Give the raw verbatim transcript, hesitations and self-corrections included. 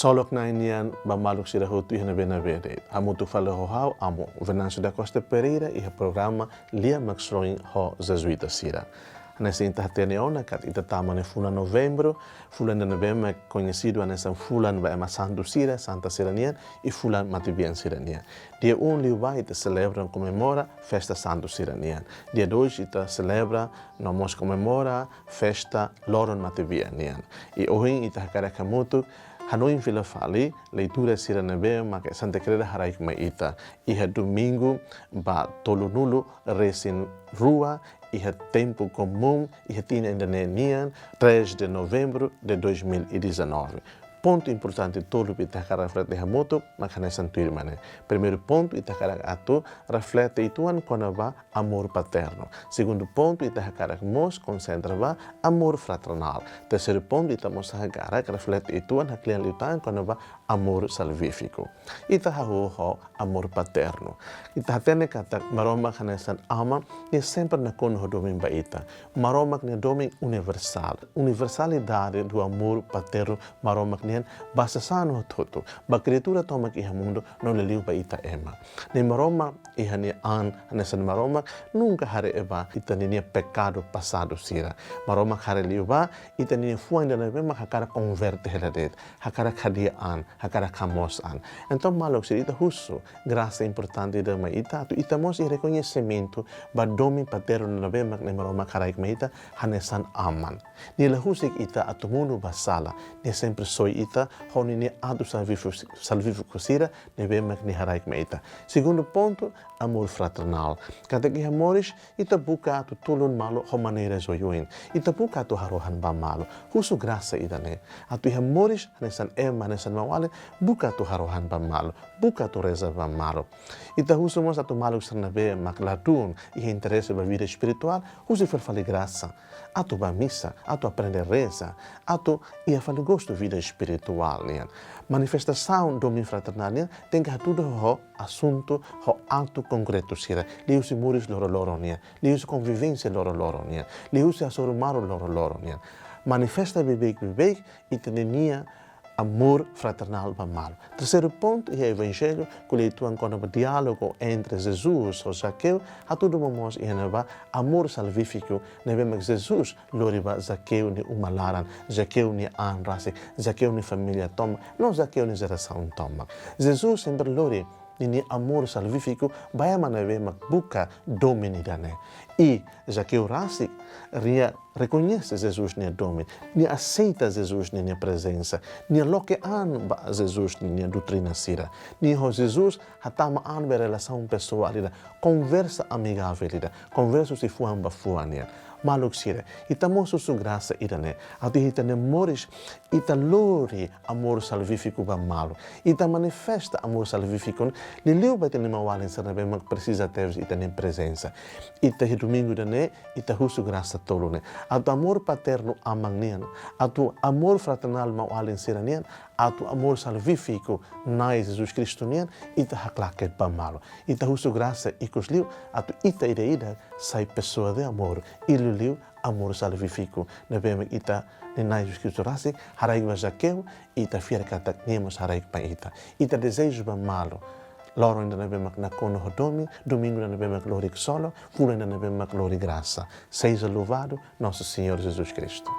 Ksolok Na'i nian ba maluk sira hotu iha ne'ebé-ne'ebé de'it. Hamutuk fali ho ha'u, Amo Venâncio da Costa Pereira, iha programa Lia Maksoin ho Jesuita sira. Hanesan ita hatene ona katak ita tama iha fulan Novembru, fulan ida ne'ebé mak koñesidu hanesan fulan ba ema santu sira, santa sira nian, i fulan matebian sira nian. Dia um liubá ita selebra, komemora festa santu sira nian. Dia dois ita selebra no mós komemora festa loron matebian nian. I ohin ita hakarak hamutuk hanoin fila fali leitura sira ne'ebé mak Santa Kreda haraik mai ita iha domingu ba tolunulu resin rua iha tempu komún iha tinan ida-ne'e nian, três de novembro de dois mil e dezanove. Pontu importante tolu ita hakarak reflete hamutuk mak hanesan tuirmai ne'e. Primeiru pontu, ita hakarak atu reflete uitoan kona-ba amor paterno. Segundu pontu, ita hakarak mós konsentra ba amor fraternal. Terseiru pontu, ita mós hakarak reflete uitoan, haklean liután kona-ba amor salvífico. Ita hahú ho amor paterno. Ita hatene katak Maromak hanesan aman, nia sempre nakonu ho domin ba ita. Maromak nia domin universál. Universalidade do amor paterno Maromak nian ba sasán hotu-hotu, ba kriatura tomak iha mundu, no liuliu ba ita ema. Ne'e Maromak iha nia an hanesan Maromak nunka haree ba ita-nia pekadu pasadu sira. Maromak haree liu ba ita-nia fuan ida ne'ebé mak hakarak konverte hela de'it, hakarak hadi'a an, hakarak hamoos an. Entaun maluk sira, ita husu grasa importante ida mai ita, atu ita mós iha rekoñesimentu ba domin paternu ne'ebé mak Na'i Maromak haraik mai ita hanesan aman. Nia la husik ita atu monu ba sala, nia sempre soi ita ho ninia atu salvífiku, salvífiku sira ne'ebé mak nia haraik mai ita. Segundu pontu, amor fraternal. Katak iha moris, ita buka atu tulun malu ho maneiras oioin. Ita buka atu harohan ba malu. Husu grasa ida-ne'e. Atu iha moris hanesan ema, hanesan maun-alin, buka atu harohan ba malu. Buka atu reza ba malu. Ita husu mós atu maluk sira ne'ebé mak ladún iha interese ba vida espirituál, husu fila fali grasa atu bá misa, atu aprende reza, atu iha fali gostu vida espirituál nian. Manifestasaun domin fraternal nian tenke hatudu ho asuntu, ho atu konkretu sira, liuhusi moris loroloron nian, liuhusi konvivénsia loroloron nian, liuhusi hasoru malu loroloron nian. Manifesta beibeik-beibeik ita-nia amor fraternal ba malu. Terseiru pontu, iha Evanjellu, ko'alia uitoan kona-ba diálogu entre Jesus ho Zaqueu, hatudu momoos iha ne'ebá amor salvífiku ne'ebé mak Jesus lori ba Zaqueu nia uma laran, Zaqueu nia an rasik, Zaqueu nia família tomak, no Zaqueu nia jerasaun tomak. Jesus sempre lori ninia amor salvífiku ba ema ne'ebé mak buka domin ida-ne'e. I Zaqueu rasik, nia rekoñese Jesus nia domin, nia aseita Jesus ninia prezensa, nia loke an ba Jesus ninia doutrina sira, nia ho Jesus hatama an ba relasaun pesoál ida, konversa amigavel ida, konversa husi fuan ba fuan nian. Maluk sira, ita mós husu grasa ida-ne'e, atu ita-nia moris, ita lori amor salvífiku ba malu. Ita manifesta amor salvífiku liuliu ba ita-nia maun-alin sira ne'ebé mak presiza tebes ita-nia prezensa. Ita iha domingu ida-ne'e, ita husu grasa tolu ne'e. Atu amor paternu aman nian, atu amor fraternal maun-alin sira nian, atu amor salvífiku Na'i Jesus Kristu nian, ita haklaken ba malu. Ita husu grasa ikus liu, atu ita ida-idak sai pessoa de amor, i liuliu amor salvífiku ne'ebé mak ita-nia Na'i Jesus Kristu rasik haraik ba Zaqueu, ita fiar katak nia mós haraik ba ita. Ita dezeja ba malu loron ida ne'ebé mak nakonu ho domin, domingu ida ne'ebé mak lori ksolok, fulan ida ne'ebé mak lori grasa. Seja louvado Nosso Senhor Jesus Cristo.